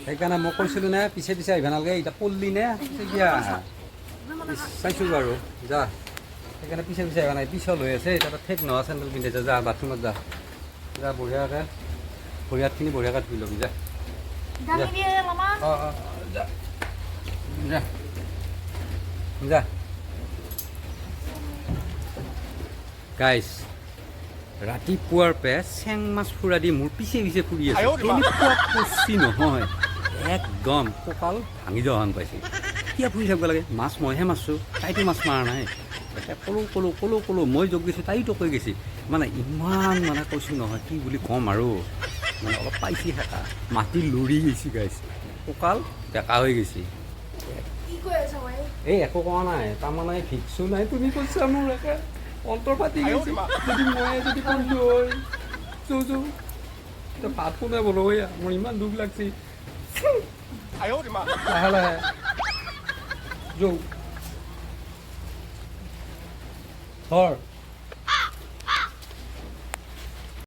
সেইকাৰণে মই কৈছিলোঁ নে পিছে পিছে আহিব নালাগে, এতিয়া পল্লি নে এতিয়া চাইছোঁ বাৰু, যা। সেইকাৰণে পিছে পিছে আহিব নাই, পিছল হৈ আছে। এতিয়া ঠেক নোহোৱা চেণ্ডেল পিন্ধাইছে। যা, বাথৰুমত যা, যা, বঢ়িয়াকৈ ভৰি হাতখিনি বঢ়িয়াকৈ ধুই ল'বি, যা। দাঙি দিয়ে মামা। অঁ অঁ, যা যা যা। গাইছ, ৰাতিপুৱাৰ পে চেং মাছ ফুৰা দি মোৰ পিছে পিছে ফুৰি আছে। কেনেকুৱা পচি নহয়, একদম কঁকাল ভাঙি যোৱা হেন পাইছে। কিয় ফুৰি থাকিব লাগে? মাছ মইহে মাৰছোঁ, তাইতো মাছ মাৰা নাই। তাকে ক'লো ক'লো ক'লো ক'লো, মই যোগ দিছোঁ, তাইতো কৈ গৈছে। মানে ইমান মানে কৈছোঁ নহয়, কি বুলি ক'ম আৰু, মানে অলপ পাইছি সেকা মাটি লৰি গৈছে গাইছ, কঁকাল বেকা হৈ গৈছে। কি কৈ আছা ভাই? এই একো কোৱা নাই, তাৰমানে ভিক্সো নাই। তুমি কৈছা, মোৰ একে অন্তৰ ফাটি গৈছে। যদি মই যদি কৰিলোঁ হয়, যৌ যৌ, এতিয়া ভাত কোনে বনাব? এয়া মোৰ ইমান দুখ লাগছে। লাহে লাহে যৌ, ধৰ।